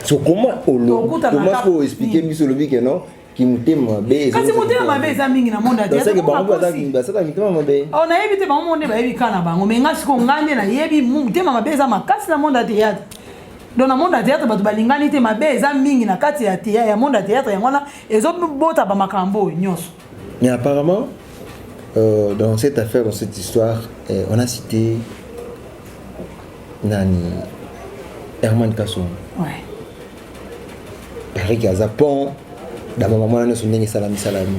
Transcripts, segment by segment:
So comment olo comment faut expliquer biso lobi que non kimotema mabe? Kasi motema mabe eza mingi na monde. Basala mitema mabe. Oh, nayebi te, bango monde bayebi kaka na bango. Mais nga sikoyo, nga nde nayebi, motema mabe eza makasi na monde ya théâtre. Donc na monde ya théâtre, bato balingani te, mabe eza mingi na kati ya théâtre, ya monde ya théâtre. Yango wana ezobota bamakambo oyo nyonso. Mais apparemment, dans cette affaire, dans cette histoire, on a cité nani, Herman Kassongo. Paraît aza pont na mama mwana nyonso ndenge esalami salami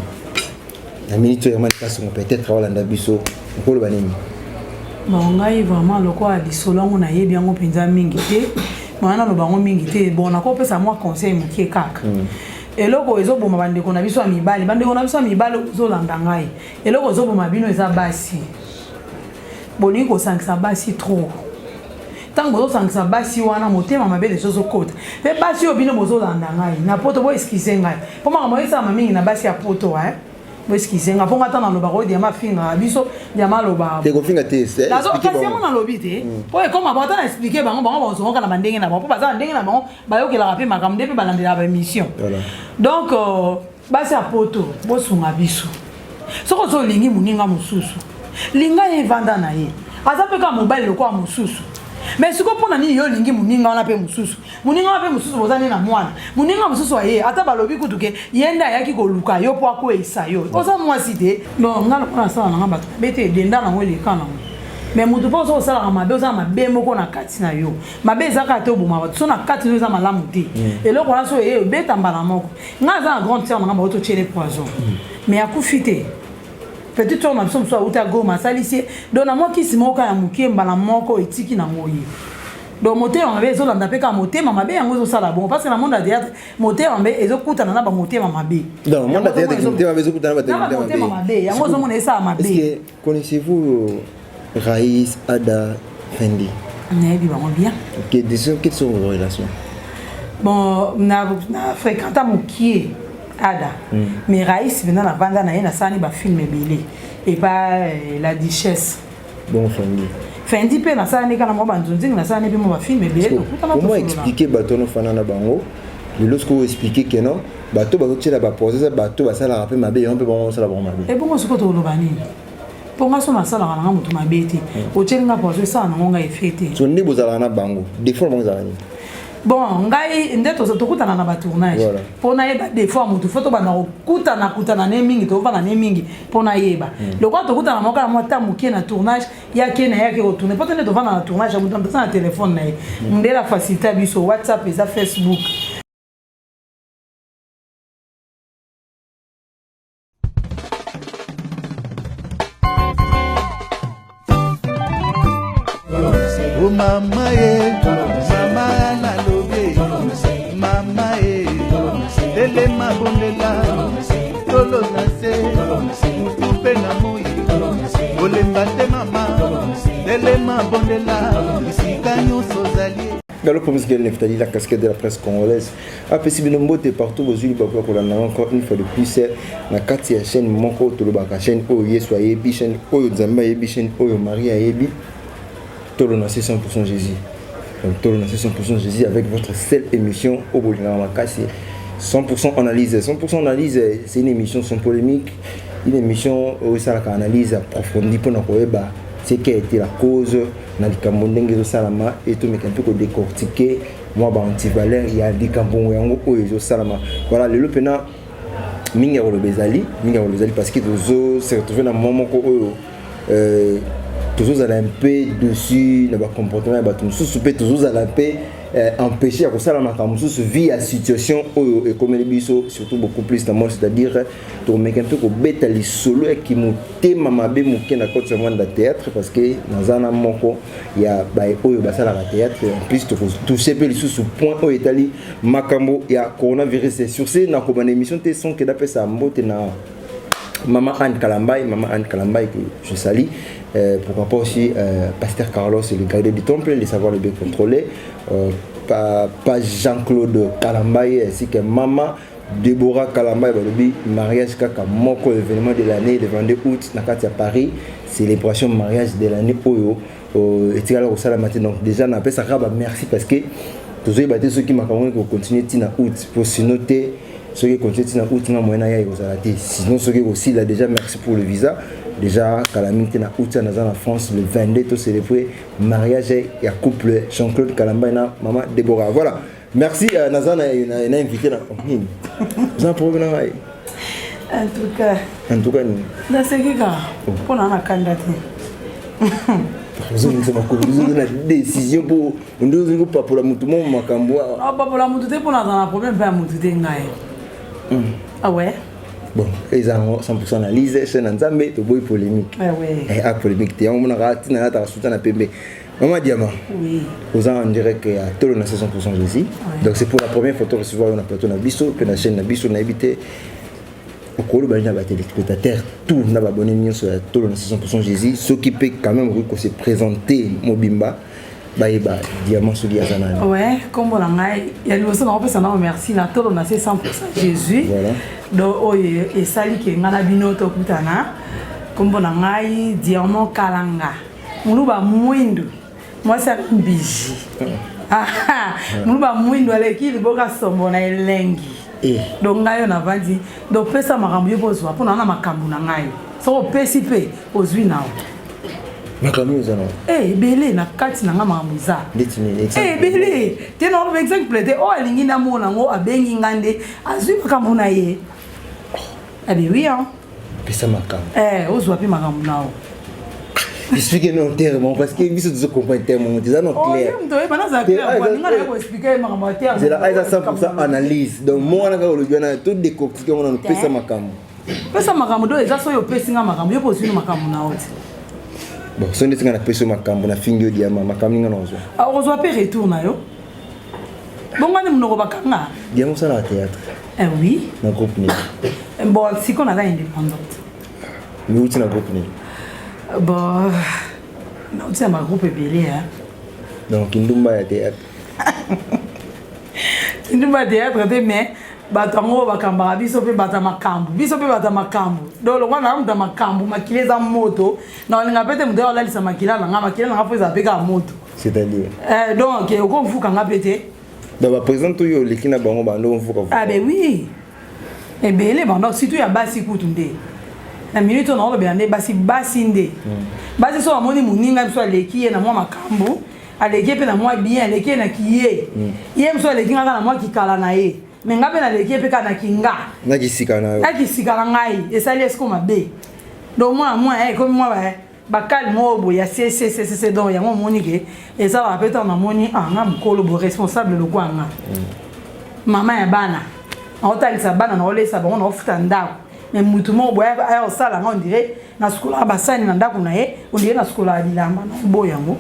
na minute oyo. Herman Kasongo peut-être aolanda biso, okoloba nini? Bon, ngai vraiment, lokola lisolo yango nayebi yango mpenza mingi te, wana naloba yango mingi te. Bon, nakopesa mwa conseil mokie kaka. Eloko ezoboma bandeko na biso ya mibali, bandeko na biso ya mibali ozolanda ngai, eloko ezoboma bino eza basi. Bolingi kosangisa basi trop. Ntango bozosangisa basi wana, motema mabe deja ozokota. Mpe basi oyo bino bozolanda ngai na poto, boexcuser ngai mpo makambo esalama mingi na basi ya poto. Boexcuser ngai mpo nga ata nalobaka oyo diama afingaka biso, diama alobaka. Te, kofinga te. Kasi yango nalobi te mpo ekoma bango. Ata na expliquer bango, bango bazongaka na bandenge na bango, mpo baza na ndenge na bango, bayokelaka mpe makambo nde mpe balandelaka baémission. Donc basi ya poto, bosunga biso. Soki ozo olingi moninga mosusu, linga ye, evanda na ye, aza mpe kaka mobali lokola mosusu. Mais sikoyo, mpo na nini yo olingi moninga wana mpe mosusu, moninga wana mpe mosusu, boza nde na mwana? Moninga mosusu aye, ata balobi kutu ke ye nde ayaki koluka yo mpo akweyisa yo, oza mwasi te. Bon, nga lokola nasala nanga bato mabe te, denda nango eleka nango. Mais motu mpo ozo osalaka mabe, oza mabe moko na kati na yo. Mabe eza kaka te oboma bato. So na kati no eza malamu te, eloko wana so eye obeta mbala moko. Nga aza na grande sœur nanga, bauti otiele poison, mais akufi te. Petite sœur na biso mosusu auta Goma, asalisi ye. Donc na mwa kisi moko kaka ya mokie, mbala moko etiki nango ye. Donc motema mabe ezolanda mpe kaka motema mabe, yango ezosala bongo, parce que na monde ya théâtre, motema mabe ezokutana na bamotema mabe. Na bamotema mabe, yango ozomona esala mabe. Connaissez-vous Raïs, Ada, Fendi? Nayebi bango bien. Ok, quelles sont vos relations? Bon, na fréquenta mokie Ada, mais Raïs mpenza navanda na ye, nasalani bafilm ebele epa La Duchesse. Bon, Fendi? Fendi mpe nasalani kaka na mwa banzonzingi, nasalani mpe mwa bafilm ebele, tokutana. Comment expliquer bato wana ofanda na bango lelo, soki oexpliquer ke non, bato bazotiela baprojet eza bato basalaka mpe mabe, yango mpe bango basala bango mabe? Ebongo sikoyo toloba nini? Mpo nga so nasalaka nanga moto mabe te, otieli nga poison, esala nango ngai effet te. So nde bozalaka na bango, défaut na bango ezalaka nini? Bon, ngai nde tokutana na batournage. Mpo nayeba défaut ya motu, faut tobanda kokutana kutana ne mingi, tovanda ne mingi mpo nayeba. Lokola tokutana moko na mwa ta mokie na tournage, yake na yake kotourner, mpo te nde tovanda na tournage ya motu, aza na telefone na ye, nde la facilité biso, WhatsApp eza, Facebook. O mama ye, mama nalobi, mama ye, telema, bondela, tolo na se, mutu mpe na moi, kolemba te. Mama, telema, bondela, esika nyonso ozali. Gallo Promise Neftali, la casquette de la presse congolaise. Apesi bino mbote partout bozwi libaku ya kolanda encore une fois de plus na kati ya chaîne moko tolobaka, chaîne oyo Yesu ayebi, chaîne oyo Nzambe ayebi, chaîne oyo Marie ayebi. Tolona 100% Jésus. Donc Tolona 100% Jésus avec votre seule émission au bolingaka makasi, 100% analyse. 100% analyse, c'est une émission sans polémique, une émission oyo esalaka analyse approfondie mpona koyeba ce qui a été la cause na likambo ndenge ezosalama, e tomeka mpe kodécortiquer mwa baantivaleur ya likambo yango oyo ezosalama. Voilà, lelo mpena mingi ya koloba ezali, mingi ya koloba ezali, parce que tozo se retrouver na moment moko oyo tozozala un peu dessus na bacomportement ya bato mosusu, mpe tozozala mpe empêché ya kosala makambo mosusu vu ya situation oyo ekomeli biso, surtout beaucoup plus na moi, c'est-à-dire tokomeka mpe kobeta lisolo ya kimotema mabe moke na kati ya monde ya théâtre, parce que naza na moko ya baye oyo basalaka théâtre. En plus, tokotouche mpe lisusu point oyo etali makambo ya coronavirus. Sur ce, nakobanda émission te sans ke napesa mbote na Maman Anne Kalambay, Maman Anne Kalambay que je salue. Pourquoi pas aussi Pasteur Carlos, le gardien du temple, le savoir le bien contrôler. Pas Jean-Claude Kalambay, ainsi que Maman Deborah Kalambay, balobi mariage kaka moko, événement de l'année, le 22 août, na kati ya Paris, célébration mariage de l'année oyo etikala kosalama te. Donc déjà napesaka ba merci parce que Tozoyeba te soki makambo wana ekocontinue ntina août, po sinon te, soki econtinue ntina août, nga moyen naya ekozala te. Sinon soki ekosila déjà, merci pour le visa déjà. Kala mingi te, na août, naza na France le 22, tocélébrer mariage ya couple Jean-Claude Kalamba na mama Déborah. Voilà, merci. Naza na invité na nini? Oza na problème na ngai? En tout cas. En tout cas nini? Naseki kaka mpo na kanda te. Ozongisa makolo, ozoza na décision mpo nde ozongi kopapola motu mo makambo awa. Opapola motu te, mpo naza na problème mpe ya motu te ngai. Ah ouais. Bon, eza yango 100 analyse, chaîne na Nzambe, toboyi polémique. Ah ouais. Eh, a polémique te. Yango monaka ntina nataka soutien na pembe. Mama Diamant, Oui. oza en direct ya Tolo na 100 Jésus. Donc c'est pour la première fois to recevoir yo na plateau na biso mpe na chaîne na biso. Nayebi te okoloba nini na batéléspectateur tout na babone nyonso ya Tolo na 100 Jésus. Soki mpe quand même okoki kose présenter mobimba, bayeba Diamant soki aza nani. Ouais, kombo na ngai ya liboso, na kopesa nao merci na Tolo na se 100 Jésus. Donc oyo esali ke ngai na bino tokutana. Kombo na ngai Diamant Kalanga, moluba mwindu, mwasi ya mbiji, moluba mwindu aleki liboka sombo na elengi. Donc ngai oyo navandi, donc pesa makambo yo mpo ozwa, mpo na na makambo na ngai. Soki opesi mpe, ozwi nao. Makambo oyo eza na Ebele na kati na nga, makambo eza. Ndeti nini? Ebele te, na oloba exemple te. Oyo alingi namona yango, abengi nga nde azwi makambo na ye abe oui, hein. Pesa makambo. Ozwa mpe makambo nao. Explique non terme, parce que biso tozo comprendre terme ngo eza non clair. Moto oyeba nazala clair, ninga naye koexplike makambo ya terme. Zela, eza 100 analyse. Donc mo wana kaka olobi wana, to décortique yango nano. Pesa makambo. Pesa makambo, do eza soki opesi nga makambo, yo mpo ozwini makambo na yo te. Bon, so ndeti nga napesi yo makambo, nafingi yo Diama, makambo ninga nazwa? Okozwa mpe retour na yo. Bongani monoko bakanga. Diama, osalaka théâtre? Eh, oui. Na groupe nini? Bon, sikoyo naza indépendante. Mais uti na groupe nini? Bon, nauti na bagroupe ebele. Donc ndumba ya théâtre? Ndumba ya théâtre te, mais bato yango bakambaka biso mpe bato ya makambo, biso mpe bato ya makambo. Donc lokwa na moto ya makambo, makila eza moto na olinga mpe te. Moto oyo alalisa makila na nga, makila na nga mpo ezala mpe kaka moto. C'est-à-dire? Donc okomfuka nga mpe te. Donc baprésident oyo oleki na bango, bando mfuka? Ah ben oui, ebele bando, surtout ya basi kutu nde na minute oyo naolobela nde basi, basi nde basi. So bamoni moninga biso aleki ye na mwa makambo, aleki ye mpe na mwa bien, aleki ye na kiye ye mosu, aleki nga kaka na mwa kikala na ye, mais nga mpe naleki ye mpe kaka na kinga. Na kisika na yo. Na kisika na ngai, esali esiko mabe. Donc mwana mwa ekomi mwa bakale moko boye ya cccc. Donc yango omoni ke ezalaka mpe ntango namoni nga mokolo bo responsable lokwa nga, mama ya bana, naotalisa bana, naolesa bango, naofuta ndako, mais mutu moko boye aya kosala nga, on dirait nasukolaka basani na ndako na ye, on dirait nasukolaka bilamba na boyo yango.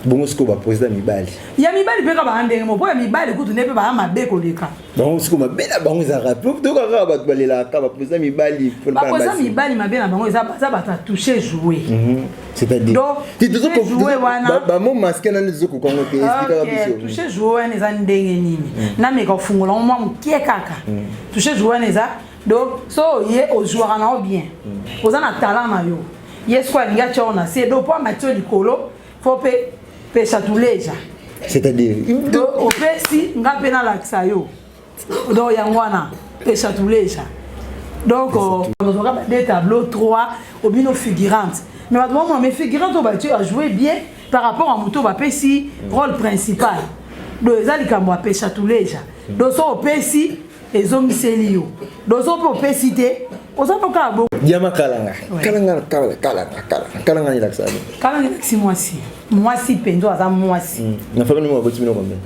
Bongo sikoyo baprésident mibali? Ya mibali mpe kaka baa ndenge moko, mpo ya mibali kutu nde mpe baa mabe koleka. Bango sikoyo mabe na bango ezalaka toka kaka bato balelaka baprésident mibali. Baprésident mibali, mabe na bango eza baza bato ya touche jouer. C'est-à-dire? Jouer wana. Bamo masque nani, tozokoka yango te, expliquaka biso. Touche jouer wana eza ndenge nini? Nameka kofungola ngo mwa mokie kaka. Touche jouer wana eza donc so ye ozwaka na yo bien, oza na talent na yo, ye sikoyo alingi atia yo na se. Donc mpo amati yo likolo, faut mpe pesa tuleja. C'est-à-dire? Donc opesi nga mpe nalakisa yo. Donc yango wana pesa tuleja. Donc ozwaka ba deux tableau, trois, obino figurante, mais bato bamona mais figurante oyo batie ajoué bien par rapport à moto bapesi rôle principal. Donc eza likambo ya pesa tuleja. Donc so opesi, ezongiseli yo. Donc so mpe opesi te, oza mpo kaka bo. Diama Kalanga, Kalanga, Kalanga, Kalanga, Kalanga, Kalanga elakisa nini? Kalanga elakisi mwasi, mwasi mpenza aza mwasi. Na famille mo baboti bino combien?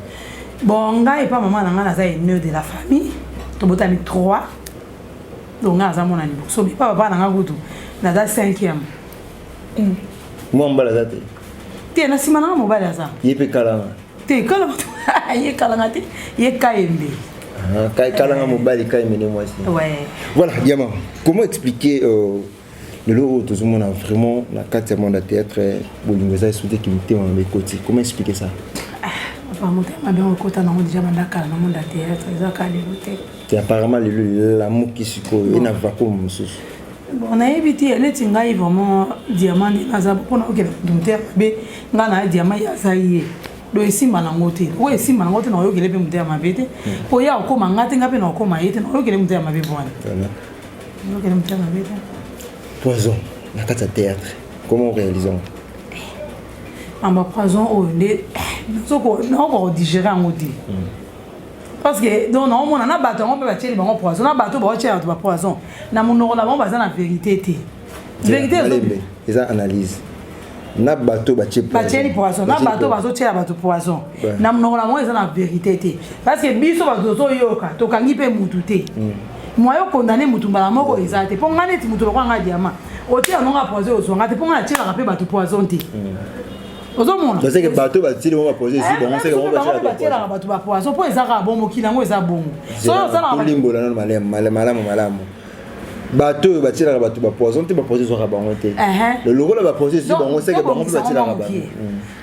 Bon, ngai epa mama na ngai naza aîné de la famille, tobotami 3. Donc ngai aza mwana liboso. Epa papa na ngai kutu naza cinquième. Mwa mobali aza te? Te, na nsima na ngai mobali aza. Ye mpe Kalanga? Te, Kalanga ye, Kalanga te, ye Kayembe. Ah, Kalanga mobali, Kayembe nde mwasi. Ouais. Voilà, Diamant, comment expliquer lelo oyo tozomona vraiment na kati ya monde ya théâtre, bolingo eza esu te, kimotema mabe ekoti? Comment expliquer ça? Papa, motema mabe okota nango déjà banda kala na monde ya théâtre, eza kaka lelo te. Te, apparemment lelo elamuki sikoyo e na vacuum mosusu. Bon, nayebi te. Neti ngai vraiment Diamant nde naza mpona okende moto motema mabe, ngai na Diamant, ye aza ye. Do esimba nango te, oyo esimba nango te, nakoyokele mpe motema mabe te. Mpo ya okóma nga te, nga mpe nakokóma ye te, nakoyokele motema mabe bwana, nakoyokele motema mabe te. Poison na kati ya théâtre, comment réalisons? Amba poison oyo nde nakoka kodigérer yango te, parce que donc naomona na bato yango mpe batieli bango poison, na bato baotiela bato bapoison na monoko na bango, baza na vérité te. Vérité eza analyse na bato batie. Batieli poison na bato, bazotiela bato poison na monoko na bango, eza na vérité te, parce que biso bato tozoyoka, tokangi mpe mutu te. Moyen okondane mutu mbala moko eza te, mpo ngai neti mutu lokwa ngai diamant, otiela nonga poison, ozwanga te, mpo ngai natielaka mpe bato poison te, ozomona. Bato batieli bango bapoison, esi bango seke bango batielaka bato bapoison, mpo eza kaka bon, mokili yango eza bongo. Tolimbola nano malamu malamu. Bato oyo batielaka bato bapoison te, bapoison ezwaka bango te. Lokola bapoison esi bango, seke bango mpe batielaka bango.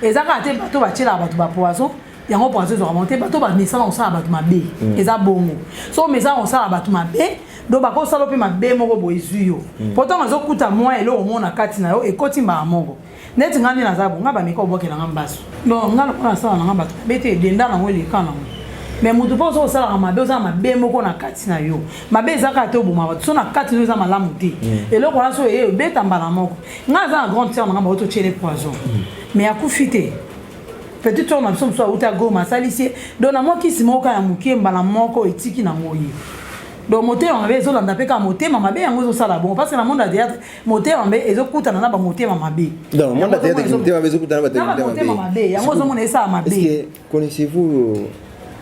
Eza kaka te bato batielaka bato bapoison, yango poison ezwaka bango te. Bato bamesana kosala bato mabe, eza bongo. So omesana kosala bato mabe, donc bakosala mpe mabe moko boye, ezwi yo, po ntango ezokuta mwa eloko moko na kati na yo, ekoti mbala moko. Neti nga nde naza bo, nga bameka obwakelanga mbasu. Donc nga lokola nasala nanga bato mabe te, edenda nango, eleka nango. Mais motu mpo ozo osalaka mabe, oza mabe moko na kati na yo. Mabe eza kaka te oboma bato. So na kati no eza malamu te, eloko wana so eye, obeta mbala moko. Nga aza na grande sœur nanga, bauti otiele poison, mais akufi te. Petite sœur na biso mosusu auta Goma, asalisi ye. Donc na mwa kisi moko kaka ya mokie, mbala moko etiki nango ye. Donc motema mabe ezolanda mpe kaka motema mabe, yango ezosala bongo, parce que na monde ya théâtre, motema mabe ezokutana na bamotema mabe. Motema mabe, yango ozomona esala mabe. Connaissez-vous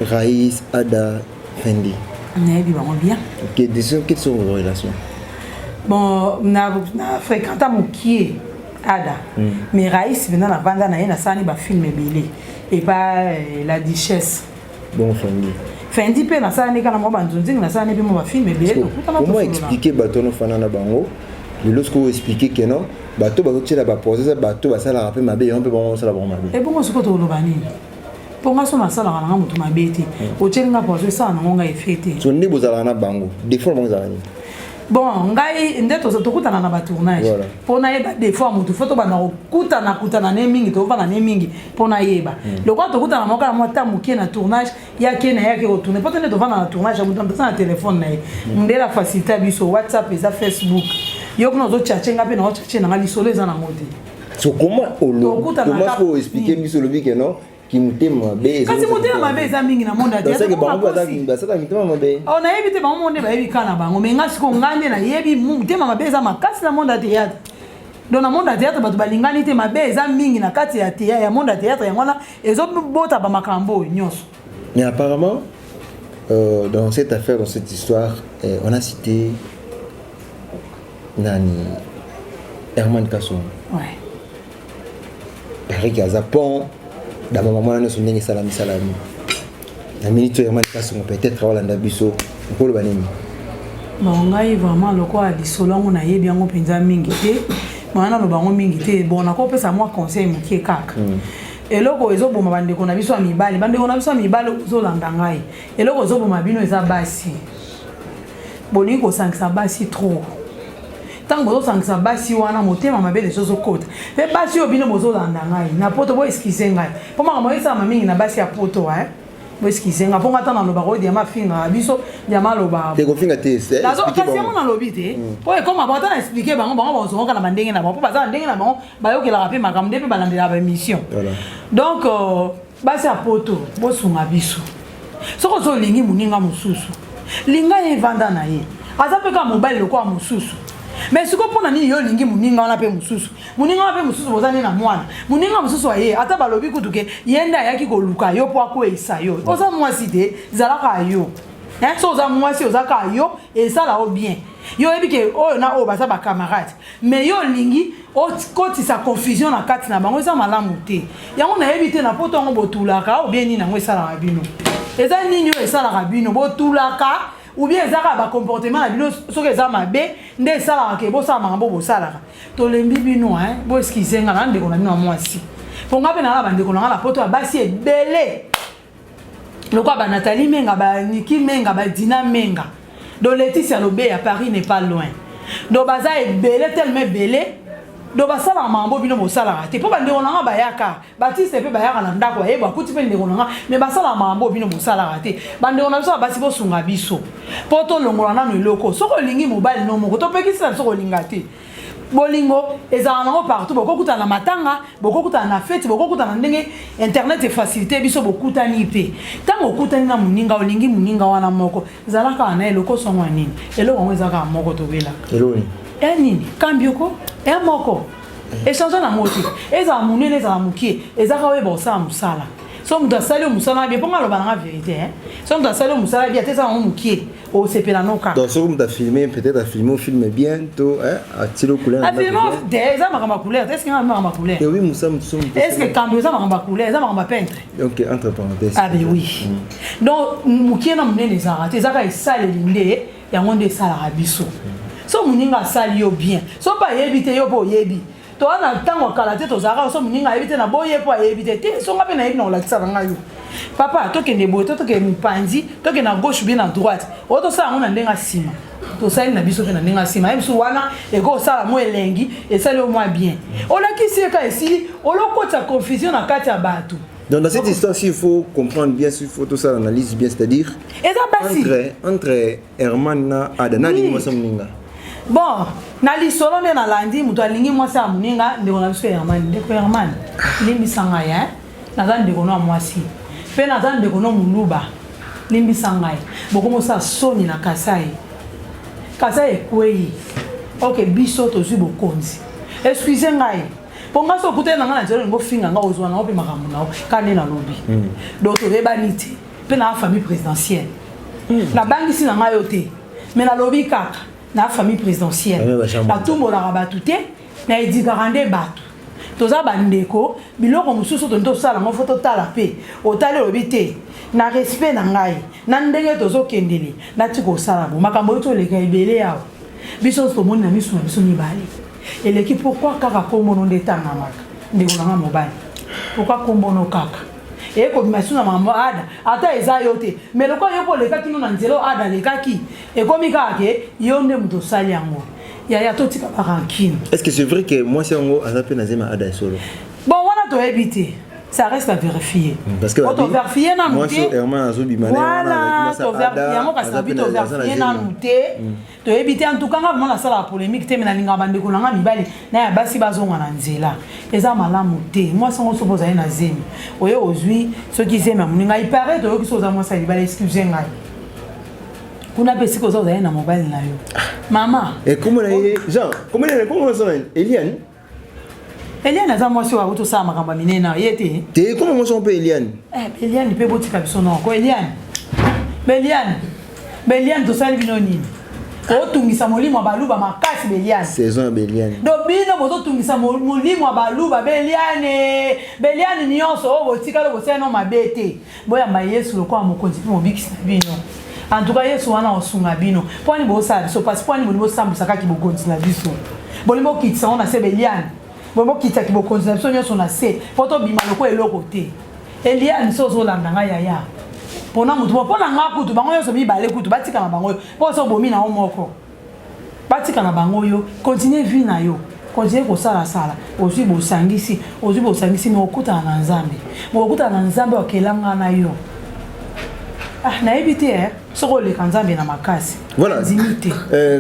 Raïs, Ada, Fendi? Nayebi bango bien. Ok, quelles sont vos relations? Bon, na fréquenta mokie Ada, mais Raïs mpenza navanda na ye, nasalani bafilm ebele epa La Duchesse. Bon, Fendi? Fendi mpe nasalani kaka na mwa banzonzingi, nasalani mpe mwa bafilm ebele, tokutana. Comment expliquer bato wana ofanda na bango lelo, soki oexpliquer ke non, bato bazotiela bapoison eza bato basalaka mpe mabe, yango mpe bango basala bango mabe? Ebongo sikoyo toloba nini? Mpo nga so nasalaka nanga moto mabe te, otieli nga poison, esala nango ngai effet te. So nde bozalaka na bango, défaut na bango ezalaka nini? Bon, ngai nde tokutana na batournage. Mpo nayeba défaut ya motu, faut tobanda kokutana kutana ne mingi, tovanda ne mingi mpo nayeba. Lokola tokutana moko na mwa ta mokie na tournage, yake na yake kotourner, mpo te nde tovanda na tournage ya motu, aza na telefone na ye, nde la facilité ya biso, WhatsApp, eza Facebook. Yo kuna ozochache, nga mpe na ochache nanga, lisolo eza nango te. So comment comment faut expliquer biso, olobi ke non, kimotema mabe? Kasi motema mabe eza mingi na monde. Basala mitema mabe. Oh, nayebi te, bango mo nde bayebi ka na bango, mais nga sikoyo, nga nde nayebi motema mabe eza makasi na monde ya théâtre. Donc na monde ya théâtre, bato balingani te, mabe eza mingi na kati ya ya monde ya théâtre, yango wana ezobota bamakambo oyo nyonso. Mais apparemment, dans cette affaire, dans cette histoire, on a cité nani, Herman Kasson. Paraît aza pont na mama wana nyonso ndenge esalami salami na minute oyo. Herman Kasongo peut-être aolanda biso, okoloba nini? Bon, ngai vraiment, lokola lisolo yango nayebi yango mpenza mingi te, wana naloba yango mingi te. Bon, nakopesa mwa conseil mokie kaka. Eloko ezoboma bandeko na biso ya mibali, bandeko na biso ya mibali ozolanda ngai, eloko ezoboma bino eza basi. Bolingi kosangisa basi trop. Ntango bozosangisa basi wana, motema mabe deja ozokota mpe basi oyo bino bozolanda ngai na poto. Boexcuser ngai mpo makambo esalama mingi na basi ya poto. Boexcuser ngai mpo nga ntango nalobaka oyo diama afingaka biso, diama alobaka. Te, kofinga te. Kasi yango nalobi te, mpo ekoma bo ata na expliquer bango, bango bazongoka na bandenge na bango, mpo baza na ndenge na bango, bayokelaka mpe makambo nde mpe balandelaka baémission. Donc basi ya poto, bosunga biso. Soki ozo olingi moninga mosusu, linga ye, evanda na ye, aza mpe kaka mobali lokola mosusu. Mais sikoyo mpo na nini yo olingi moninga wana mpe mosusu, moninga wana mpe mosusu, boza nde na mwana, moninga mosusu aye, ata balobi kutu ke ye nde ayaki koluka yo mpo akweyisa yo? Oza mwasi te, zalaka yo. So oza mwasi, oza kaka yo, esala yo bien. Yo oyebi ke oyo na oyo baza bacamarade, mais yo olingi okotisa confusion na kati na bango, eza malamu te. Yango nayebi te, na poto yango botulaka ou bien nini yango esalaka bino? Eza nini oyo esalaka bino botulaka? Ou bien eza kaka bacomportement na bino, soki eza mabe nde esalaka ke bosala makambo bosalaka? Tolembi bino. Boexcuser nga na ndeko na bino ya mwasi, mpo nga mpe naa na bandeko na nga na poto ya basi ebele, lokola banathalie Menga, baniki Menga, badina Menga. Donc Laetitia Lobeya, Paris n'est pas loin. Donc baza ebele, tellement ebele. Donc basalaka makambo bino bosalaka te, mpo bandeko na nga bayaka, batiste mpe bayaka na ndako, baye bakuti mpe ndeko na nga, mais basalaka makambo bino bosalaka te. Bandeko na biso ya basi, bosunga biso mpo tolongola nano eloko. Soki olingi mobali no moko, topekisi na biso kolinga te. Bolingo ezalaka nango partout. Bokokutana na matanga, bokokutana na feti, bokokutana ndenge internet efacilité biso. Bokutani mpe, ntango okutani na moninga, olingi moninga wana moko, zala kaka na eloko songo ya nini. Eloko yango eza kaka moko, tobelaka ya nini? Kambioko ya moko échange nango te. Ezala monene, ezala mokie, eza kaka oyeba kosala mosala. So moto asali yo mosala bien, mponga aloba nanga vérité, so moto asali yo mosala bien te, eza yango mokie, osepela no kaka. Donc soki moto afilme, peut-être afilme film bien to atili couleur. Afilme te, eza makambo ya couleur te. Est ce que nga makambo ya couleur? Oui, mosala moto. Est ce que kambi eza makambo ya couleur? Eza makambo ya peintre. Ok, entre parenthèses. Ah ben oui. Donc mokie na monene ezalaka te, ezaka esaleli nde yango nde esalaka biso. So moninga asali yo bien, so mpe ayebi te, yo mpe oyebi. Toza na ntango ya kala te, tozalaka so moninga ayebi te na boye mpo ayebi te te. Songa mpe nayebi na kolakisa na ngai yo: papa, tokende boye to tokende mopanzi, tokende na gauche bien na droite. Oyo tosala yango na ndenge ya nsima, tosali na biso mpe na ndenge ya nsima. Ye biso wana ekosala mwa elengi, esali yo mwa bien, olakisi ye ka esili, olokotisa confusion na kati ya bato. Donc dans cette histoire, s'il faut comprendre bien, s'il faut tout ça l'analyse bien, c'est-à-dire eza basi entre Herman na Ada, na alingi mwasi ya moninga. Bon, na lisolo nde nalandi, moto alingi mwasi ya moninga, ndeko na biso Herman. Ndeko Herman, limbisa ngai, naza ndeko no ya mwasi mpe naza ndeko no moluba. Limbisa ngai, bokomosala soni na Kasai. Kasai ekwei, ok, biso tozwi bokonzi. Excuse ngai, mpo nga so okutani na ngai na nzela, olingi ofinga nga, ozwa nango mpe makambo na yo ka nde nalobi. Donc toyebani te mpe na famille présidentielle. Nabangisi na ngai yo te, mais nalobi kaka na famille présidentielle, natumbolaka bato te, naedikaka nde bato. Toza bandeko. Biloko mosusu tondi tosala yango, fo totala mpe otali, olobi te na respect na ngai na ndenge tozokendele nati kosala bo makambo oyo toleka ebele awa. Biso nyonso tomoni na miso na biso mibale eleki. Pourquoi kaka kombono nde etangamaka? Ndeko na nga mobali, pourquoi kombono kaka eye kobima lisusu na makambo Ada? Ata eza yo te, mais lokola yo mpo olekaki no na nzela oyo Ada alekaki, ekomi kaka ke yo nde moto osali yango. Yaya, totika barancune. Est ce que c'est vrai que mwasi yango aza mpe na zema Ada ya solo? Bon, wana toyebi te, ça reste à vérifier. Parce que tovérifie nanu te. Herman azobima. Voilà, yango kasi nabi tovérifie nanu te, toyebi te. En tout cas nga vraiment nasalaka polémique te, mais nalingaka bandeko na nga mibali na ya basi bazonga na nzela. Eza malamu te. Mwasi yango, soki ozali na zemi, oye ozwi soki zemi ya moninga, ipare toyoki so oza mwasi ya libala. Excuse ngai, kuna mpe esika oza, ozali na mobali na yo, mama. Komona ye Jean, komona Eliane. Eliane aza mwasi oyo akuti osala makambo ya minene na ye te. Te, koma mwasi mpe Eliane. Eliane mpe, botika biso noko Eliane. Beliane, Beliane, tosali bino nini? Otungisa molimo ya baluba makasi, Beliane. Saison ya Beliane. Donc bino bozotungisa molimo ya baluba. Beliane, Beliane nyonso oyo botikali, bosali no mabe te. Boyamba Yesu lokola mokonzi mpe mobikisi na bino. En tout cas Yesu wana osunga bino. Mpo ani bosala biso mpasi? Mpo ani bolingi bosambwisa kaki bokonzi na biso? Bolingi bokitisa ngo na se? Beliane, bolingi bokitisaki bokonzi na biso nyonso na se mpo tobima lokola eloko te. Eliane, so ozolanda ngai, yaya, mpona motu, mpo na nga kutu, bango nyonso mibale kutu batika na bango, mpo so obomi na yo moko, batika na bango. Yo continue vie na yo, continue kosalasala. Ozwi bosangisi, ozwi bosangisi, me okutana na Nzambe, bokokutana na Nzambe akelanga na yo. Ah, nayebi te, eh? Soki oleka Nzambe na makasi. Voilà. Ndimi te.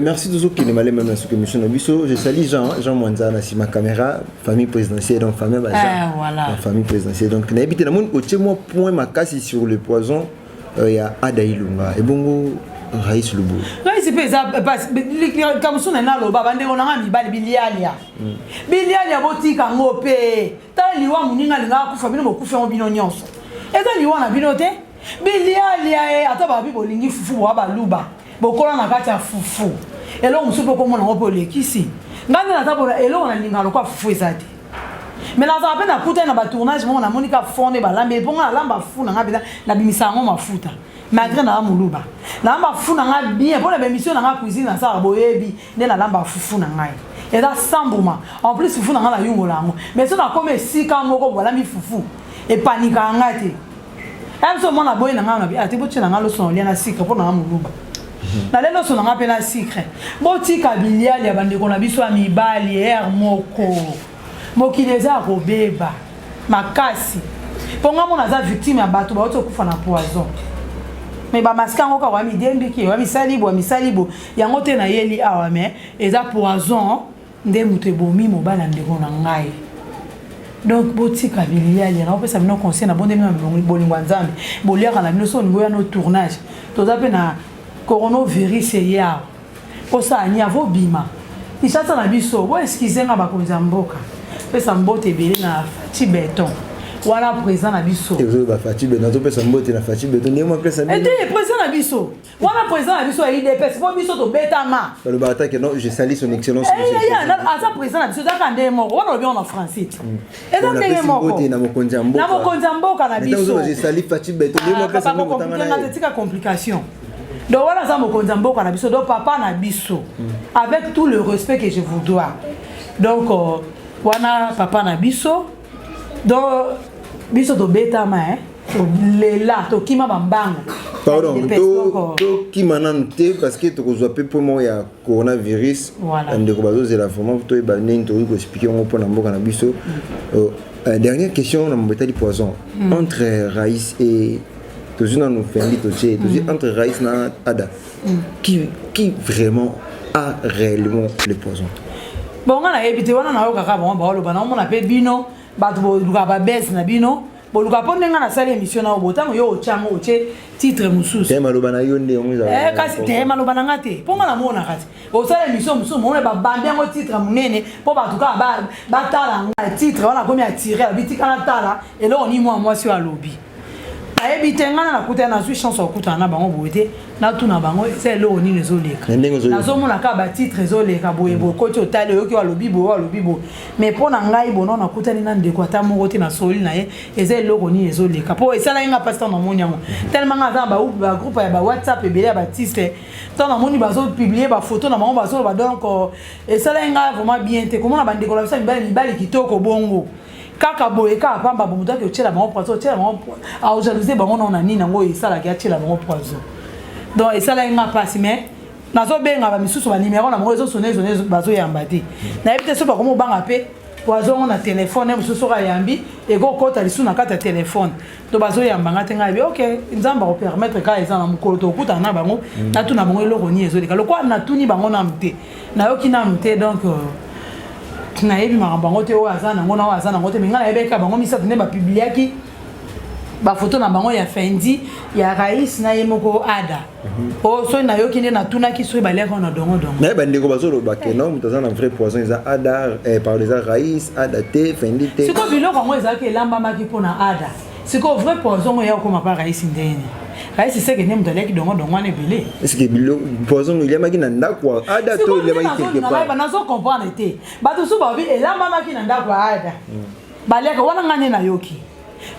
Merci, tozokende malema na soki émission na biso. Je salue Jean, Jean Mwanza na nsima caméra, famille présidentielle, donc famille ba Jean. Ah, voilà. La famille présidentielle. Donc nayebi te, namoni otie mwa point makasi sur le poison ya Ada Ilunga. Ebongo Raïs Lubu? Raisi mpe eza kamosu na naloba. Bandeko na nga mibali, bilialia, bilialia, botika yango mpe. Tala liwa, moninga alingaka kufa, bino bokufi yango bino nyonso. Eza liwa na bino te, bilialia e. Ata babi bolingi fufu, boa baluba, bokola na kati ya fufu. Eloko mosusu mpe okomona yango mpe olekisi. Ngai nde naza bona eloko nalingaka lokola fufu eza te, mais nazala mpe nakutani na batournage moko, namoni ka fond nde balambi, mpo ngai nalamba fu na ngai mpenza, nabimisa yango mafuta malgré naa moluba. Nalamba fufu na ngai bien mpo na baémission na ngai cuisine nasalaka. Boyebi nde nalamba fufu na ngai, eza sans mbuma. En plus fufu na ngai nayungola yango, mais so nakomi esika moko balambi fufu, epanikaka ngai te. Ya biso mwana boye na ngai, nabi ate botie na ngai loso na olia na sika mpo na ngai moluba. Naleli loso na nga mpe na sucre. Botika biliali ya bandeko na biso ya mibali ere moko. Mokili eza ya kobeba makasi. Mpo nga mona aza victime ya bato bauti kokufa na poison. Mais bamaske yango kaka wamidembiki, wamisali bo, wamisali bo. Yango te nayeli awa, mais eza poison nde moto ebomi mobali ya ndeko na ngai. Donc botika bilialia, naopesa bino conseil na bondeli na bolingo ya Nzambe. Boliaka na bino so olingi oya no tournage. Toza mpe na coronavirus eye awa. Osala nini avo bima Kinshasa na biso? Bo excuse nga, bakonzi ya mboka. Pesa mbote ebele na Fatshi Béton wana, président na biso. Ozoloba Fatshi Béton, azopesa mbote na Fatshi Béton ndenge mwa pesa. Ete président na biso wana, président na biso ya UDPS, mpo biso tobetama. Balobaka ata ke non, je salue son excellence. Aza président na biso, ezaka ndenge moko wana olobi na français te, eza ndenge moko. Na mokonzi ya mboka. Na mokonzi ya mboka na biso. Je salue Fatshi Béton ndenge mwa pesa mbote tanga na ye. Tika complication. Donc wana aza mokonzi ya mboka na biso, donc papa na biso, avec tout le respect que je vous dois. Donc wana papa na biso. Donc biso tobetama, hein, tolela, tokima bambango. Pardon, tokima nanu te, parce que tokozwa mpe po moko ya coronavirus. Bandeko bazozela vraiment toyeba ndenge tokoki koexpliquer yango mpona mboka na biso. Dernière question na mambo etali poison. Entre Raïs et, tozwi nanu Fendi, totie, tozwi entre Raïs na Ada, qui vraiment a réellement le poison? Bon, nga nayebi te. Wana nayokaka bango baoloba, naomona mpe bino bato bolukaka babese na bino, boluka mpo ndenge nasali émission na yo bo, ntango yo otyango, otie titre mosusu. Te, maloba na yo nde yango ezala. Kasi te, maloba na nga te, mpo nga namonaka te. Osala émission mosusu, mona babambi yango titre monene mpo bato kaka batala yango. Titre wana akomi atire, alobi tika natala eloko nini mwa mwasi oyo alobi. Nayebi te, ngai na nakutana, nazwi chance ya kokutana na bango boye te, natuna bango eza eloko nini ezoleka. Na ndenge ozoyoka. Nazomona kaka batitre ezoleka boye boye, okoti, otali, oyoki alobi boye, alobi boye. Mais mpo na ngai bono, nakutani na ndeko ata moko te, nasoli na ye eza eloko nini ezoleka, mpo esalaki nga mpasi. Ntango namoni yango, tellement nga aza na bagroupe ya bawhatsapp ebele ya baartiste, ntango namoni bazopublier bafoto na bango, bazoloba, donc esalaki nga vraiment bien te komona bandeko na biso ya mibali, mibali kitoko bongo, kaka boye, kaka pamba bo, moto ake otiela bango poison, otiela bango, aojalousie bango nao na nini yango oyo esalaki atiela bango poison. Donc esalaki nga mpasi. Mais nazobenga bamisusu, banimero na bango ezosone ezone, bazoyamba te. Nayebi te soki bakomi obanga mpe poison ngo na telefone ye mosusu, soki ayambi, ekokota lisusu na kati ya telefone to bazoyamba nga te. Ngai yebi, ok, Nzambe akopermettre kaka eza na mokolo tokokutana na bango, natuna bango eloko nini ezoleka. Lokola natuni bango nanu te, nayoki nanu te, donc nayebi makambo yango te, oyo aza nango na oyo aza nango te. Mais ngai nayebaki kaka bango misato nde bapubliaki bafoto na bango, ya Fendi, ya Rais na ye moko Ada. O soki nayoki nde natunaki soki baliaka na dongo dongo. Naye bandeko bazoloba ke non, moto aza na vrai poison eza Ada, pardon, eza Raïs, Ada te, Fendi te. Sikoyo biloko yango ezalaki elambamaki mpona Ada. Sikoyo vrai poison ngo eya kokoma pa Raisi ndeni? Raisi seke nde moto aliaki dongo dongo wana ebele. Est ce que biloko poison eliamaki na ndako ya Ada to eliamaki quelque part? Nazo comprendre te. Bato mosusu balobi elambamaki na ndako ya Ada, baliaka wana. Ngai nde nayoki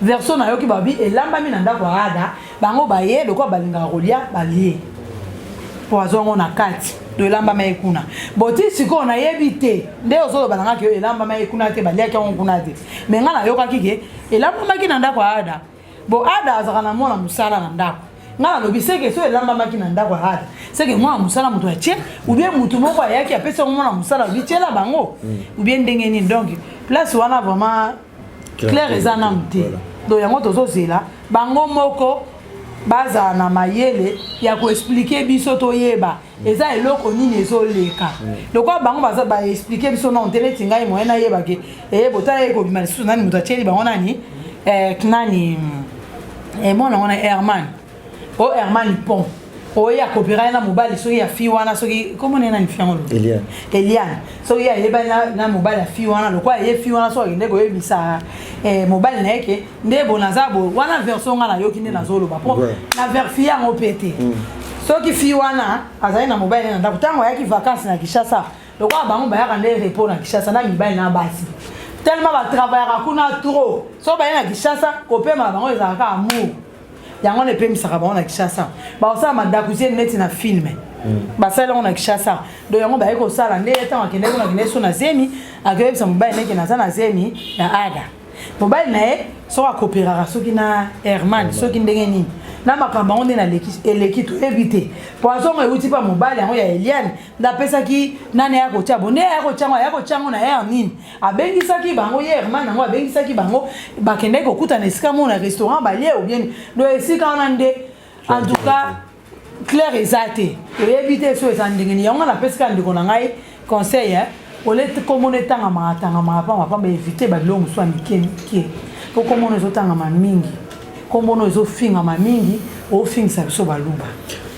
version, nayoki balobi elambami na ndako ya Ada, bango baye lokola balingaka kolia, balie poison yango na kati to elambama ye kuna. Boti sikoyo nayebi te nde ozoloba na nga ke elambama ye kuna te, baliaki yango kuna te. Mais ngai nayokaki ke elambamaki na ndako ya Ada. Bo Ada azalaka na mwana mosala na ndako. Ngai nalobi seke so elambamaki na ndako ya Ada, seke mwana mosala moto atie, ou bien motu moko ayaki apesi yango mwana mosala, alobi tiela bango, ou bien ndenge nini. Donc place wana vraiment clair eza nanu te. Donc yango tozozela bango moko bazala na mayele ya koexpliquer biso, toyeba eza eloko nini ezoleka. Lokola bango baza baexpliquer biso nano te, neti ngai moye nayebake eye botala ye kobima lisusu nani moto atieli bango, nani, nani, mwana wana Herman, o Herman Pont oyo akopera ye na mobali soki ya fi wana, soki komona ye nani fi yango? Eliane. Eliane. Soki ye ayebani na mobali ya fi wana, lokola ye fi wana soki akende koyebisa mobali na ye ke nde bo naza boye wana. Version nga nayoki nde nazoloba, mpo na vérifier yango mpe te. Soki fi wana azali na mobali na ndako, ntango ayaki vacance na Kinshasa, lokola bango bayaka nde repos na Kinshasa na mibali na basi, tellement batravaillaka kuna trop, so baye na Kinshasa, kopema na bango ezalaka amour. Yango wana epemisaka bango na Kinshasa, bakosala madakusie neti na film basali yango na Kinshasa. Donc yango baye kosala nde ntango akende kuna, akende so na zemi, akoyebisa mobali neke naza na zemi ya Ada. Mobali na ye soki akoperaka soki na Herman, soki ndenge nini. Na makambo yango nde naleki eleki, toyebi te. Poison yango euti mpa mobali yango ya Eliane nde apesaki nani aya kotia bo nde aya kotia yango, aya kotia yango na heure nini abengisaki bango ye Herman yango abengisaki bango, bakendaki kokutana esika moko na restaurant balie ou bien do esika wana nde. En tout cas clair eza te, toyebi te so eza ndenge nini. Yango nga napesi kaka ndeko na ngai conseil, eh, ole komona etangamaka tangamaka pamba pamba, évite babiloko mosusu ya mike mike, mpo komona ezotangama mingi, komona ezofingama mingi, ofingisa biso baluba.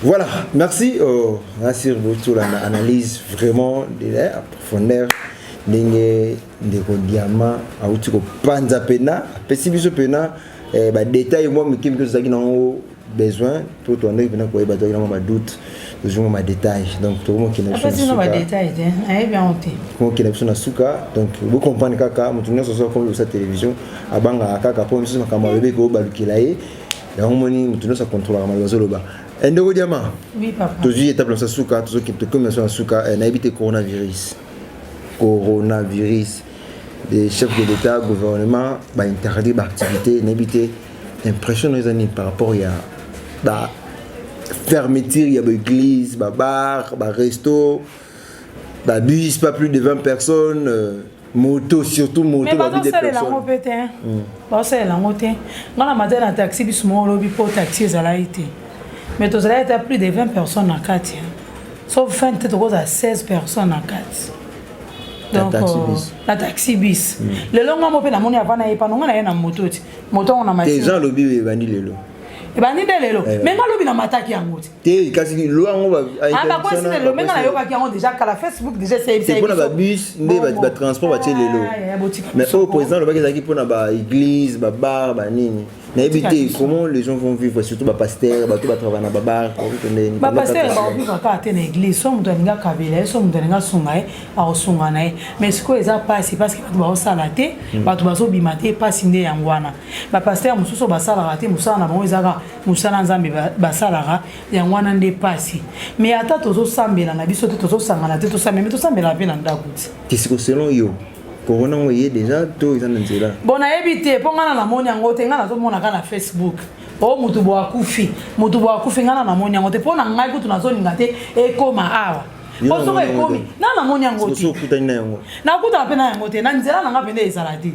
Voilà, merci Nasir Botoula, analyse vraiment de la profondeur. Ndenge ndeko Diama auti kopanza pena, apesi biso pena badétail mwa mike mike tozalaki nango besoin po toandaki mpena koyeba, tozalaki nango badoute, tozwi mwa badétail. Donc tokomokende biso na apesi bino suka. Badétail te, nayebi yango te. Komokende biso na suka. Donc bocomprendre kaka, moto nyonso soki akomi liboso ya télévision abangaka kaka mpo misusu makambo alobi kobalukela ye. Yango moni moto nyonso akontrolaka maloba azoloba. Ndeko Diama. Oui papa. Tozwi étape na biso ya suka, tokomi na biso na suka. Nayebi te, coronavirus, des chefs de l'État, gouvernement bainterdire baactivité. Nayebi te impression no eza nini par rapport ya ba fermeture ya baéglise, babar, baresto, babus pas plus de 20 personnes, moto, surtout moto. Mais babi des bazosalela yango personnes mpe te, bazosalela yango te. Nga na matin na taxi biso moko olobi mpo taxi ezalaki te, mais tozalaki ata plus de 20 personnes na kati, sauf fin te, tokozala 16 personnes na kati. Donc taxi bus. Na taxi bus. Lelo nga mo mpe namoni avant nayepa no, nga na ye na moto ti moto yango na te. Machine. Jean alobi ebandi lelo. Ebandi nde lelo, mais nga lobi na mataki yango ti. Te, kasi lo yango Ah, bakwesi nde lelo, mais nga nayokaki yango déjà kala, Facebook déjà eseyebisa. Te, mpona babus nde batransport batie lelo, mais oyo président alobaki ezalaki mpona baéglise, babar, banini, nayebi te comment les gens vont vivre, surtout bapasteur, bato batravaille na babar. Bapasteur bakovivre kaka te na église. So moto alingi akabela ye, so moto alingi asunga ye, akosunga na ye. Mais sikoyo eza mpasi parce que bato baosala te, bato bazobima te, mpasi nde yango wana. Bapasteur mosusu oyo basalaka te, mosala na bango ezaka mosala Nzambe basalaka, yango wana nde mpasi. Mais ata tozosambela na biso te, tozosangana te, tosambela, mais tosambelaka mpe na ndako ti. Kesiko selon yo, corona ngo eye déjà to eza na nzela? Bon, nayebi te, mpo ngai na namoni yango te. Ngai nazomona kaka na Facebook o mutu bo akufi, mutu bo akufi. Ngai na namoni yango te. Mpo na ngai kutu nazolinga te ekóma awa, Yo mpo soki namoni yango ekomi te. Na namoni yango soki te. Okutani na yango? Nakutana mpe na yango te. Na nzela na ngai mpenza ezala te,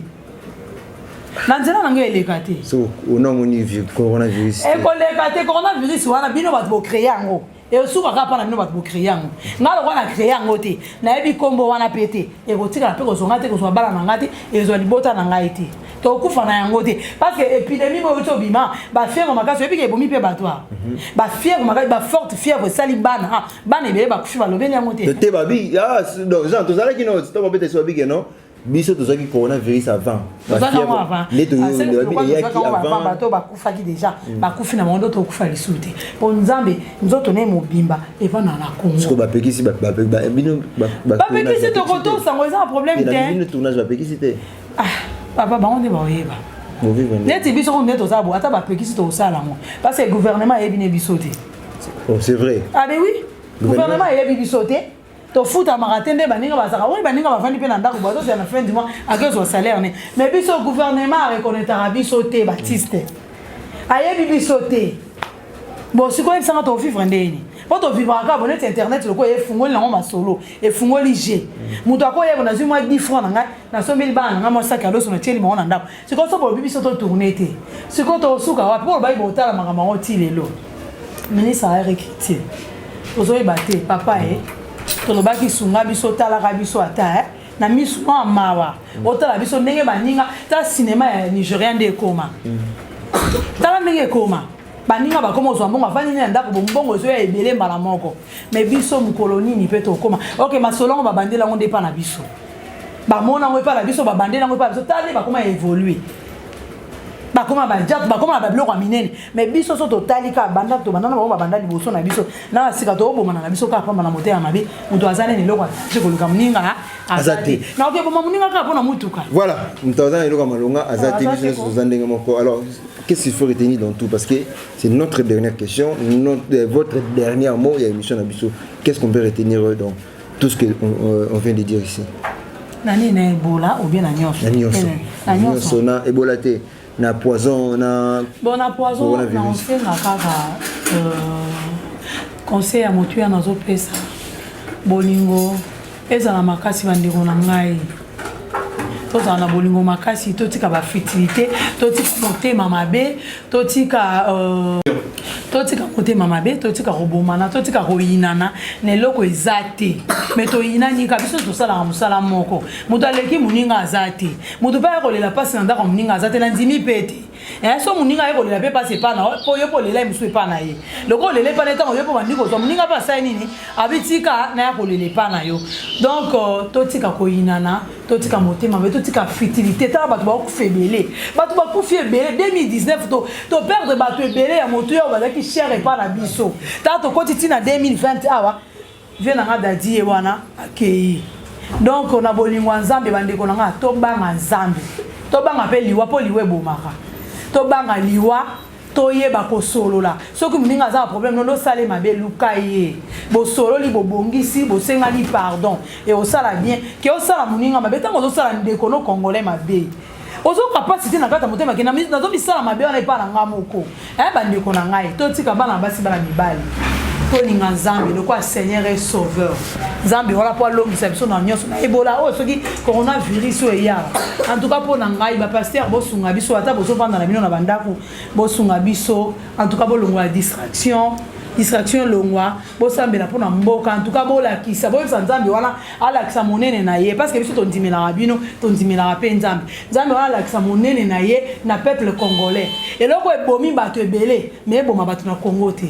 na nzela na ngai eleka te. So ona omoni coronavirus te. Ekoleka te. Coronavirus wana, bino bato bocréer yango, esukaka mpa na bino bato bocréer yango. Ngai lokwa na créer yango te, nayebi nkombo wana mpe te. Ekotikala mpe kozwa ngai te, kozwa bana na ngai te, ezwa libota na ngai te. Tokufa na yango te, parce que épidémie oyo euti obima, bafièvre makasi, oyebi ke ebomi mpe bato a bafièvre makasi, baforte fièvre esali bana, bana ebele bakufi, balobeli yango te. Te, babi, ah, donc Jean tozalaki no ntango babeta so, babi ke non, biso tozwaki coronavirus avant. Tozwaki yango avant. Nde toyaki eyaki avant. Bato bakufaki déjà, bakufi na bango ndo tokufa lisusu te, mpo Nzambe nzoto na ye mobimba evandaka na Siko Congo. Bapekisi bino Bapekisi, tokotosango, eza na problème te. Bino tournage bapekisi te? Ah papa, bango nde baoyeba. Bovivre nde. Neti biso ko nde toza bo, ata bapekisi tokosala yango, parce que gouvernement ayebi ne biso te. Oh, c'est vrai. Ah ben oui, gouvernement ayebi biso te, tofutamaka te. Nde baninga bazalaka oyo, baninga bavandi mpe na ndako, bazozela na fin du mois akozwa salaire ne, mais biso gouvernement areconnaîtraka biso te, batiste ayebi biso te. Bon, sikoyo yebisanga, tovivre ndeni? Mpo tovivraka kaka bo neti internet lokola efungoli nango masolo, efungoli g moto akoyeba. Nazwi mwa 10 franc na ngai, nasombeli bana na ngai mwa saki ya loso, natieli bango na ndako. Sikoyo so bolobi biso totourne te, sikoyo tosuka wapi? Mpo olobaki botala makambo yango ti lelo, ministre arecruter, tozoyeba te. Papa e tolobaki sunga biso, talaka biso ata na misu mwa mawa, otala biso ndenge baninga. Tala cinéma ya Nigeria nde ekoma, tala ndenge ekoma. Baninga bakoma ozwa mbongo, afandi na ndako, bombongo ezoya ebele mbala moko. Mais biso mokolo nini mpe tokóma? Ok, masolo yango babandeli yango nde epa na biso, bamona yango epa na biso, babandeli yango epa na biso. Tala nde bakoma évolue, bakoma bajat, bakoma na babiloko ya minene. Mais biso so totali kaka banda tobanda na bango, babanda liboso na biso na sika, toobomana na biso kaka pamba na motema mabe. Moto aza nene eloko ate koluka moninga. Aza te. Nakoki eboma moninga kaka mpona motuka. Voilà, moto aza na eloko ya malonga aza te. Biso nyonso toza ndenge moko. Alors, qu'est-ce qu'il faut retenir dans tout? Parce que c'est notre dernière question, votre dernier mot ya émission na biso. Qu'est-ce qu'on peut retenir dans tout ce que on vient de dire ici? Na nini? Na Ebola ou bien na nyonso? Na nyonso. Na nyonso. Na Ebola te. Na poison na Bon, na poison, naosenga kaka conseil ya motuya nazopesa: bolingo ezala makasi. Bandeko na ngai, tozala na bolingo makasi, totika bafutilité, totika motema mabe, totika motema mabe, totika kobomana, totika koyinana na eloko eza te. Me toyinani ka biso, tosalaka mosala moko, moto aleki moninga aza te, moto mpe aya kolela mpasi na ndako ya moninga aza te. Na ndimi mpe te. So moninga aye kolela mpe mpasi epa na mpo yo mpo olela ye mosusu epa na ye, loko olela epa na ye, ntango yo mpo bandi kozwa moninga mpe asali nini, abitika naya kolela epa na yo. Donc totika koyinana, totika motema mabe, totika futilité. Tala, bato bakufa ebele, bato bakufi ebele 2019, toperdre bato ebele ya motu oyo bazalaki cher epa na biso. Tala, tokoti ntina 2020 awa, vie na nga dadi ye wana akei. Donc na bolingo ya Nzambe, bandeko na nga, tobanga Nzambe, tobanga mpe liwa, mpo liwa ebomaka. Tobanga liwa, toyeba kosolola. Soki moninga aza na problème, nondo osala mabe, luka ye, bosololi, bobongisi, bosengani pardon, e osala bien ke osala moninga mabe. Ntango ozosala ndeko no congolais mabe, ozoka mpasi te na kati ya motema ke nazomisala mabe wana epa na nga moko. Bandeko na ngai, totika bana basi, bana mibali, tolinga Nzambe lokola Seigneur et Sauveur. Nzambe wana mpo alongisa biso na nyonso, na ebola oyo, soki coronavirus oyo eyaka. En tout cas, mpo na ngai, bapasteur, bosunga biso, ata bozovanda na bino na bandako, bosunga biso. En tout cas, bolongwa distraction, distraction elongwa, bosambela mpona mboka. En tout cas, bolakisa, boyebisa Nzambe wana alakisa monene na ye, parce que biso tondimelaka bino, tondimelaka mpe Nzambe. Nzambe wana alakisa monene na ye na peuple congolais. Eloko ebomi bato ebele, me eboma bato na Congo te.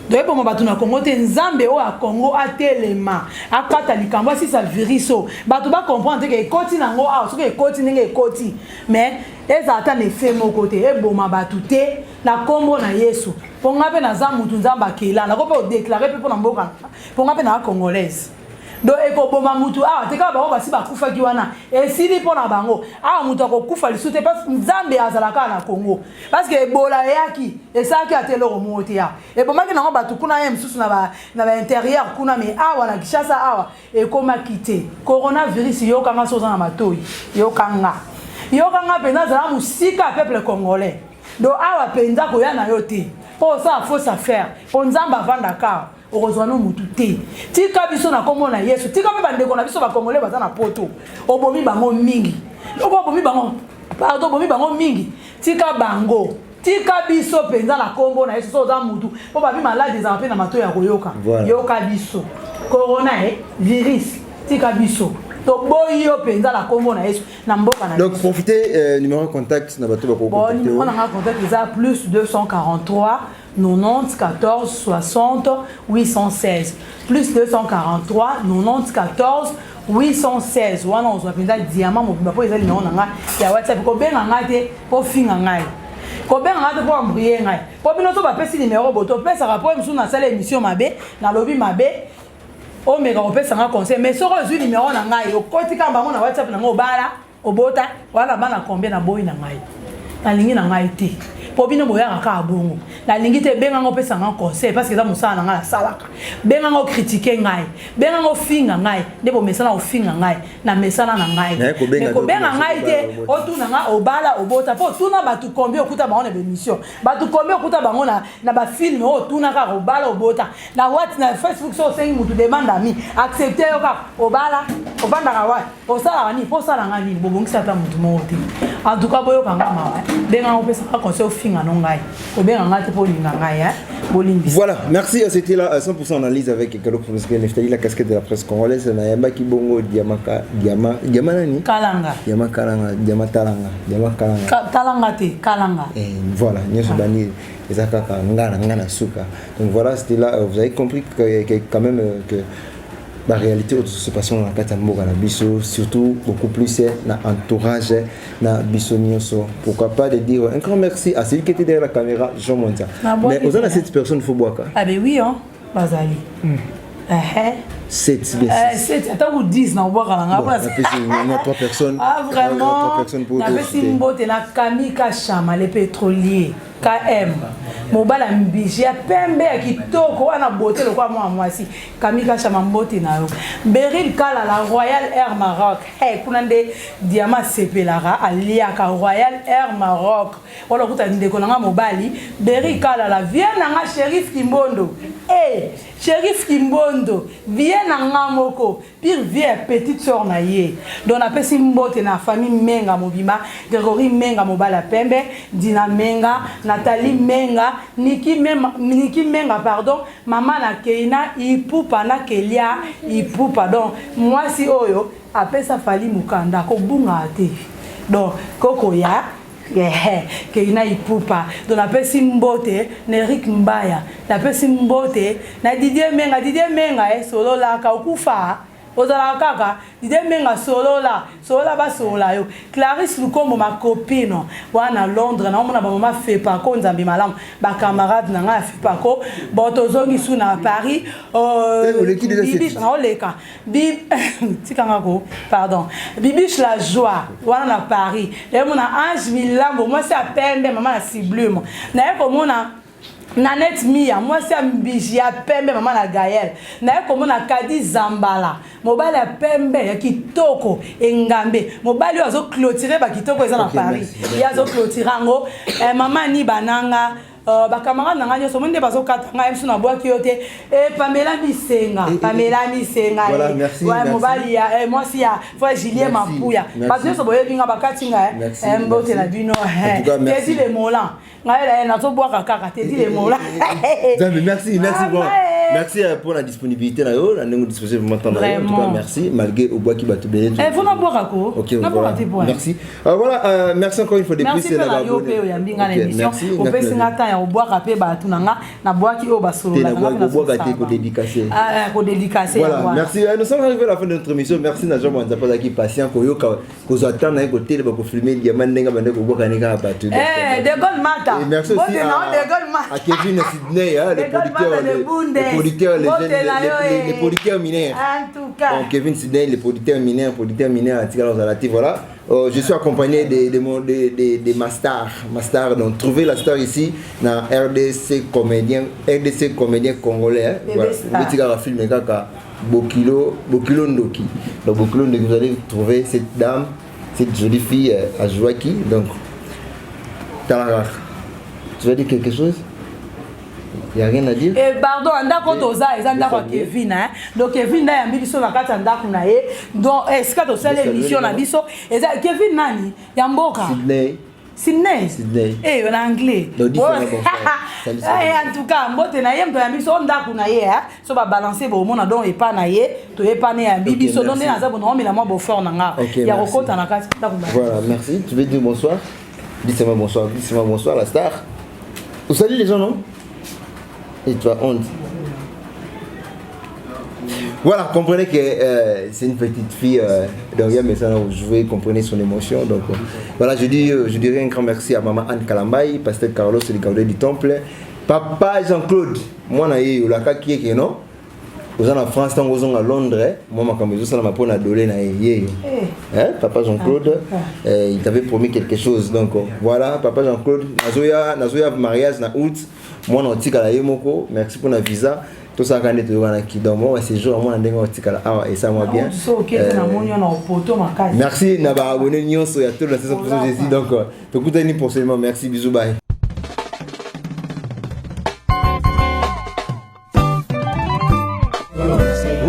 Donc eboma bato na Congo te. Nzambe oyo ya Congo atelema, akata likambo, asisa virus oyo, bato bacomprendre te ke ekoti nango awa. Soki ekoti ndenge ekoti, mais ezala ata na effet moko te, eboma bato te, na nkombo na Yesu. Mpo nga mpe naza mutu Nzambe akela, nako mpe odéclarer mpe mpo na mboka, mpo nga mpe naa congolaise. Donc ekoboma mutu awa te. Kaka bango basi bakufaki wana, esili mpo na bango. Awa mutu akokufa lisusu te, parce Nzambe azalaka kaka na Congo. Parce que ebola eyaki, esalaki ata eloko moko te awa. Ebomaki nango bato kuna ye mosusu na baintérieur kuna, mais awa na Kinshasa awa ekomaki te. Coronavirus, yokanga, so oza na matoi, yokanga, yokanga mpenza, azala mosika ya peuple congolais. Donc awa mpenza koya na yo te, mpo osala fausse affaire, mpo Nzambe avandaka awa, okozwa no mutu te. Tika biso na nkombo na Yesu. Tika mpe bandeko na biso bakongolais baza na poto, obomi bango mingi. Oko obomi bango, pardon, obomi bango mingi. Tika bango, tika biso mpenza na nkombo na Yesu. So oza mutu, mpo babi maladi ezala mpe na matoi ya koyoka. Yoka biso, corona e virus, tika biso, toboyi yo mpenza na nkombo na Yesu na mboka na. Donc profitez, numéro contact na bato. Bon, numéro na nga contact eza plus 243 90 14 60 816, plus 243 90 14 816. Wana ozwa mpenza diamant mobimba, mpo eza numéro na ngai ya WhatsApp. Kobenga ngai te mpo finga ngai, kobenga ngai te mpo embrouiller ngai, mpo bino so bapesi numéro bo topesaka mpo mosusu nasala émission mabe, nalobi mabe, omeka kopesa nga conseil. Mais soki ozwi numéro na ngai, okoti kaka bango na WhatsApp na ngai, obala, obota wana, bana combien, na boyi na ngai, nalingi na ngai te, mpo bino boyaka kaka bongo. Nalingi te. Benganga, opesa nga conseil, parce que eza mosala na ngai nasalaka. Benganga, ocritiquer ngai, benganga, ofinga ngai nde bomesana ofinga ngai na mesana na ngai. Mais kobenga ngai te, otuna ngai obala, obota, mpo otuna bato combien, okuta bango na bémission, bato combien okuta bango na bafilm oyo, otuna kaka obala, obota na wat na Facebook. So osengi mutu demande ami, accepte yo kaka obala, ovandaka wapi, osalaka nini, mpo osalanga nini, bobongisi ata motu moko te. En tout cas, boyokanga mawa. Benganga, opesanga conseil, ofinga no ngai, kobenga ngai te mpo olinga ngai, bolimbisa. Voilà, merci. C'était là 100% analyse avec Kalo Neftali, la casquette de la presse congolaise. Nayambaki bongo Diama Diama Diama nani? Kalanga. Diama Kalanga, Diama Talanga, Diama Kalanga. Talanga te, Kalanga. Et voilà, nyonso bani eza kaka nga na nga na suka. Donc voilà, c'était là, vous avez compris que quand même que la réalité oyo se passe na kati ya mboka na biso, surtout beaucoup plus na entourage na biso nyonso. Pourquoi pas de dire un grand merci à celui qui était derrière la caméra, Jean Montia. Mais oza na cette personne, faut bwaka. Ah ben oui, hein, bazali. 7 bien. 7 ata ku 10 na obwaka na nga. Na 3 personnes. Ah vraiment, napesi mbote na Kami Kashama, le pétrolier KM. Mobali ya mbiji ya pembe ya kitoko wana beauté lokola mwana mwasi. Kami Kashama mbote na yo. Beryl Kalala Royal Air Maroc. Hey, kuna nde diamant sepelaka aliaka Royal Air Maroc. Wala okuta ndeko na nga mobali Beryl Kalala vieux na nga Shérif Kimbondo. Hey, Shérif Kimbondo vieux na nga moko pire vieux ya petite sœur na ye. Donc napesi mbote na famille Menga mobimba, Grégory Menga mobali ya pembe, Dina Menga, Nathalie Menga, Niki Menga, Niki Menga pardon, mama na Keina Ipupa na Kelia Ipupa. Donc mwasi oyo apesa Fally mukanda kobunga te. Donc koko ya Keina Ipupa. Donc napesi mbote na Eric Mbaya, napesi mbote na Didier Menga. Didier Menga sololaka okufa ozalaka kaka Didier Menga solola solola basolola yo. Clarisse Lukombo ma copine wana Londres na omona ba mama Fepako Nzambe malamu ba camarade na nga ya Fepako. Bon tozongi su na Paris Bibiche na oleka tikanga ko pardon Bibiche la joie wana na Paris na mona Ange Milambo mwasi ya pembe mama na Sublime na ye komona Nanette Mia mwasi ya mbiji ya pembe mama na Gaël na ye komona Kadi Zambala mobali ya pembe ya kitoko engambe mobali oyo azo clôturer ba kitoko eza na Paris ye azo clôturer yango mama ni bananga ba camarade na nga nyonso omoni nde bazokata ngai mosu nabwaki yo te Pamela Misenga Pamela Misenga mobali ya mwasi ya frère Julien Mapuya bato nyonso boyebi nga bakati nga mbote na bino Teddy le Molan ngai na nazobwaka kaka Teddy le Molan. Nzambe, merci, merci, bon. Merci pour la disponibilité na yo, na ndenge disposé vraiment temps na yo. En tout cas, merci malgré obwaki bato belé. Eh, faut nabwaka ko. OK, voilà. Merci. Voilà, merci encore une fois de plus. Merci na yo pe oyambi nga na émission. Opesi nga temps ya obwaka pe bato na nga na bwaki oyo basolola na nga obwaka te ko dédicacer. Ah, ko dédicacer. Voilà, merci. Nous sommes arrivés à la fin de notre émission. Merci na Jean Mwanza qui patient koyoka kozwa temps na ye kotelema kofilme diamant ndenge bande kobwaka ne kaka bato. De Gaulle Mata. Et merci aussi à Kevin Sidney, hein, le producteur, les producteurs mineurs. En tout cas. Donc Kevin Sidney, le producteur mineur, atikala ozala te, voilà. Je suis accompagné de ma star, ma star. Donc trouvez la star ici dans RDC comédien, RDC comédien congolais. Hein, voilà. Vous film kaka Bokilo, Bokilo Ndoki. Donc Bokilo Ndoki, vous allez trouver cette dame, cette jolie fille à Joaki. Donc, Talara, tu vas dire quelque chose? Il n'y a rien à dire. Eh, pardon, ndako toza eza ndako ya Kevin, hein. Donc Kevin nda yambi biso na kati ya ndako na ye. Donc est-ce que tosala émission na biso eza Kevin nani ya mboka? Sydney. Sydney. Sydney. Eh, en anglais. Donc, dis Salut, eh, en tout cas, mbote na ye mto yambi biso ndako na ye, hein. So ba balancer bo mona donc epa na ye, to epa ne yambi biso donc naza bo na mwa beaufort na nga. Ya kokota na kati ndako. Voilà, merci. Tu veux dire bonsoir? Dis-moi bonsoir, dis-moi bonsoir la star. Vous saluez les gens, non? Et tu as honte. Voilà, comprenez que c'est une petite fille, derrière, mais ça, vous jouez, comprenez son émotion. Donc voilà, je dirais un grand merci à maman Anne Kalambay, pasteur Carlos, le gardien du temple, papa Jean-Claude, moi, na ye, olaka qui est non? Aux en France, tant aux à Londres, moi, ma caméra, ça m'a pas donné na ye. Hein, papa Jean-Claude, il t'avait promis quelque chose. Donc voilà, papa Jean-Claude, nazoya mariage na août, moi, na otikala ye moko, merci pour la visa. Tout ça quand tu vas qui donc moi c'est jour moi ndenge otikala awa et ça moi bien. Merci na ba abonné nyonso ya tout la saison pour Jésus. Donc tokutani prochainement, merci, bisous, bye.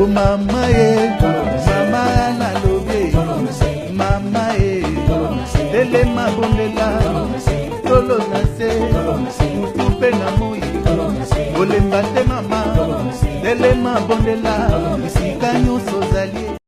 Oh mama ye, mama nalobi, mama ye, telema bondela, tolo na se, mutu mpe na moi, olemba te mama, telema bondela.